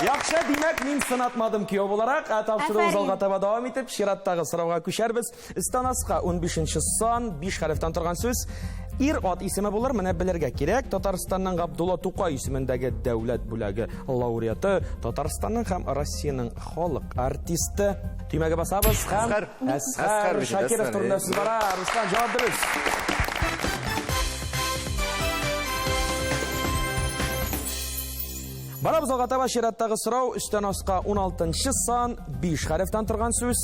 Яхшы, димәк, мин сынатмадым кияү буларак. Ә тапшыруыбыз алга таба дәвам итеп, чираттагы сорауга күчәрбез. Өстән аска 15 сан, 5 хәрефтән торган сүз. Ир-ат исеме булыр, менә белергә кирәк. Татарстанның Габдулла Тукай исемендәге дәүләт бүләге лауреаты, Татарстанның һәм Россиянең халык артисты. Төймәгә басабыз һәм Әсхәр. Әсхәр Әсхәр бит, Шакиров Әсхәр, турында әйе. сүз бара. Руслан, җавап дөрес. Барабыз алга таба чираттагы сорау өстән аска 16 сан 5 хәрефтән торган сүз.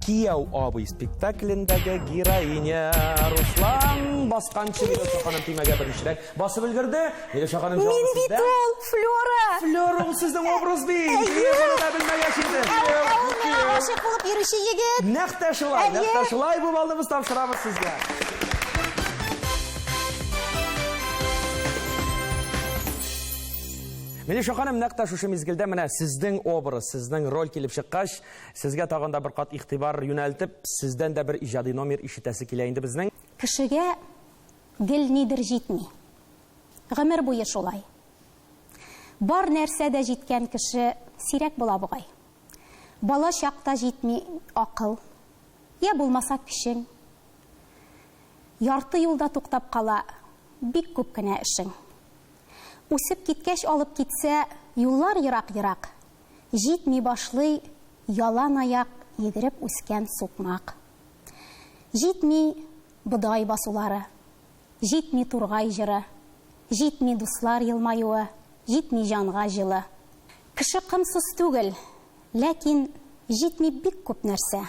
Кияү абый спектаклендәге героиня Руслан басканчы Миләүшә ханым төймәгә беренчерәк басып өлгерде. Миләүшә ханым җавабы Мин бит сездә. ул, Флюра. Флюра, ул сезнең образ бит. Мин моны да белмәгәч инде. Ә ул миңа гашыйк булып йөрүче егет. Нәкъ тә шулай, нәкъ тә Әйе. шулай бу балны без тапшырабыз сезгә. Миләүшә ханым, нәкъ тә шушы мизгелдә менә сезнең образ, сезнең роль килеп чыккач, сезгә тагын да бер кат игътибар юнәлтеп, сездән дә бер иҗади номер ишетәсе килә инде безнең. Кешегә гел нидер җитми. Гомер буе шулай. Бар нәрсә дә җиткән кеше сирәк була бугай. Бала чакта җитми акыл, я булмаса көчең. Ярты юлда туктап кала бик күп кенә эшең. Үсеп киткәч алып китсә, юллар ерак-ерак. Җитми башлый ялан аяк йөгереп үскән сукмак. Җитми бодай басулары, җитми тургай җыры, җитми дуслар елмаюы, җитми җанга җылы. Кеше кымсыз түгел, ләкин җитми бик күп нәрсә.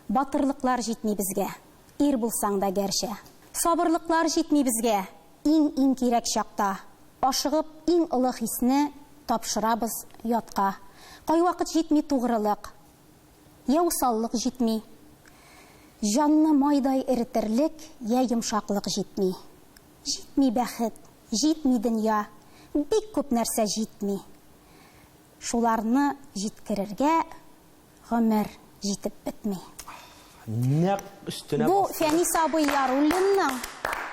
Батырлыклар җитми безгә, ир булсаң да гәрчә. Сабырлыклар җитми безгә, иң-иң кирәк чакта. Ашыгып иң олы хисне тапшырабыз ятка. Кайвакыт җитми тугрылык, я усаллык җитми. Җанны майдай эретерлек, я йомшаклык җитми. Җитми бәхет, җитми дөнья, бик күп нәрсә җитми. Шуларны җиткерергә гомер җитеп бетми. Нәкъ өстенә Бу басты. Фәнис абый Яруллинның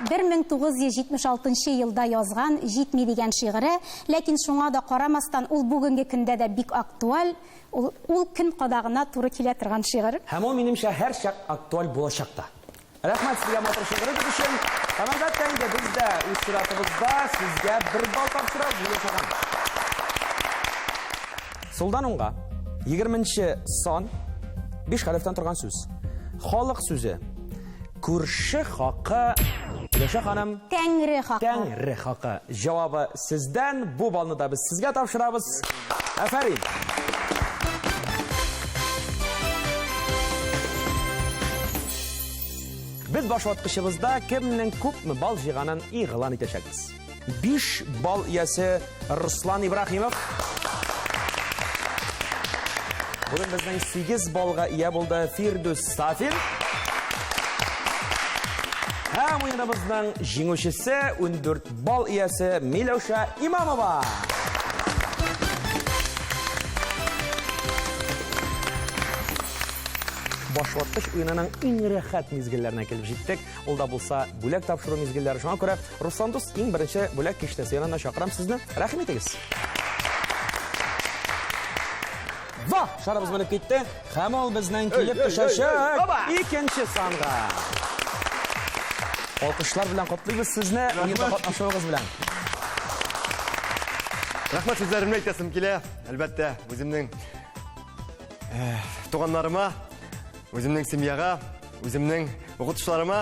1976 елда язган Җитми дигән шигыре, ләкин шуңа да карамастан ул бүгенге көндә дә бик актуаль, ул, ул көн кадагына туры килә торган шигырь. Һәм ул минемчә һәрчак актуаль булачак та. Рәхмәт сезгә матур шигырегез өчен. Һәм әлбәттә инде без дә үз чиратыбызда сезгә бер балл тапшырабыз, Миләүшә ханым. Сулдан уңга 20 сан 5 хәрефтән торган сүз. Халык сүзе. Күрше хакы. Миләүшә ханым, Тәңре хакы. Тәңре хакы. Җавабы сездән. Бу балны да без сезгә тапшырабыз. Афәрин. Без башваткычыбызда кемнең күпме балл җыйганын игълан итәчәкбез. 5 балл иясе Руслан Ибраһимов. Бүген безнең 8 баллга ия булды Фирдүс Сафин. Һәм уеныбызның җиңүчесе 14 балл иясе Миләүшә Имамова. Башваткыч уенының иң рәхәт мизгелләренә килеп җиттек. Ул да булса бүләк тапшыру мизгелләре. Шуңа күрә Руслан дус иң беренче бүләк киштәсе янына чакырам сезне. Рәхим итегез. Ва! Шарыбыз менеп китте. Һәм ул безнең килеп төшәчәк икенче санга. Алкышлар белән котлыйбыз сезне, уенда катнашуыгыз белән. Рәхмәт сүзләремне әйтәсем килә. Әлбәттә, үземнең туганнарыма, үземнең семьяга, үземнең укытучыларыма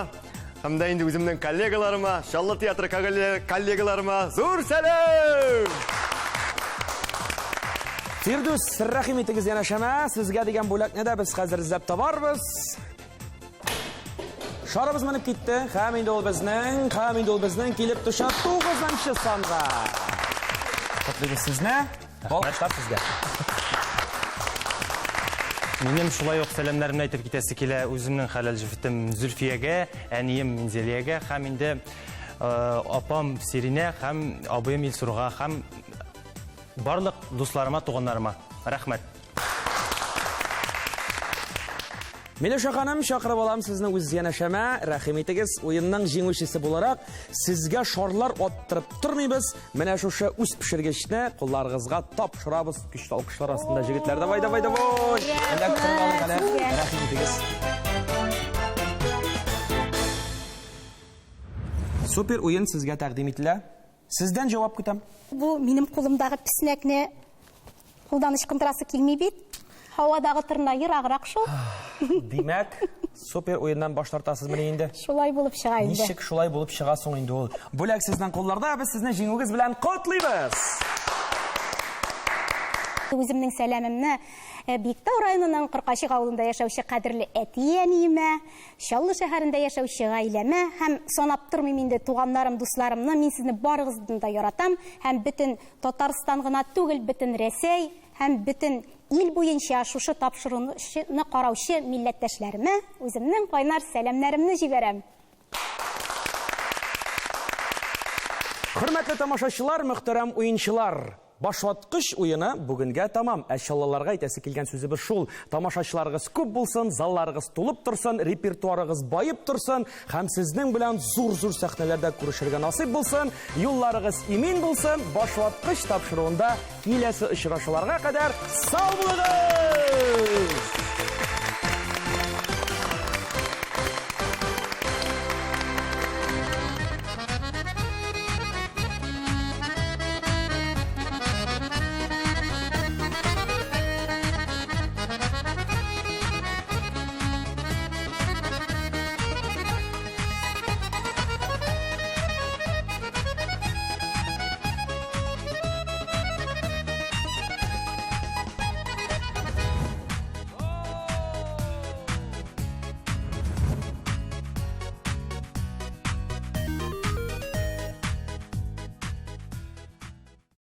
һәм дә инде үземнең коллегаларыма, Чаллы театры коллегаларыма зур сәлам! Фирдүс, рәхим итегез янәшәмә. Сезгә дигән бүләкне дә без хәзер эзләп табарбыз. Шарыбыз менеп китте. Һәм инде ул безнең, һәм инде ул безнең килеп төшә 9 санга. Котлыйбыз сезне. Алкышлар сезгә. Минем шулай ук сәламнәремне әйтеп китәсе килә үземнең хәләл җефетем Зөлфиягә, әнием Минзәлиягә һәм инде апам Сиринә һәм абыем Илсурга һәм барлык дусларыма, туганнарыма. Рәхмәт. Миләүшә ханым, чакырып алам сезне үз янәшәмә. Рәхим итегез, уенның җиңүчесе буларак, сезгә шарлар аттырып тормыйбыз. Менә шушы үз пешергечне кулларыгызга тапшырабыз. Көчле алкышлар астында, җегетләр. Давай, давай, давай. Эләктереп алыйк әле. Рәхим итегез. Супер уен сезгә тәкъдим ителә. Сездән җавап көтәм. Бу минем кулымдагы песнәкне кулдан ычкындырасы килми бит. Һавадагы торна ераграк шул. Димәк, супер уеннан баш тартасызмыни инде? Шулай булып чыга инде. Ничек шулай булып чыга соң инде ул? Бүләк сезнең кулларда, без сезне җиңүегез белән котлыйбыз! Үземнең сәламемне э, Биектау районының Коркачык авылында яшәүче кадерле әти-әниемә, Чаллы шәһәрендә яшәүче гаиләмә һәм санап тормыйм инде туганнарым, дусларымны, мин сезне барыгызны да яратам һәм бөтен Татарстан гына түгел, бөтен Рәсәй һәм бөтен ил буенча шушы тапшыруны караучы милләттәшләремә үземнең кайнар сәламнәремне җибәрәм. Хөрмәтле тамашачылар, мөхтәрәм уенчылар! Башваткыч уены бүгенгә тәмам. Ә чаллыларга әйтәсе килгән сүзебез шул, тамашачыларыгыз күп булсын, залларыгыз тулып торсын, репертуарыгыз баеп торсын һәм сезнең белән зур-зур сәхнәләрдә күрешергә насыйп булсын, юлларыгыз имин булсын. Башваткыч тапшыруында киләсе очрашуларга кадәр сау булыгыз!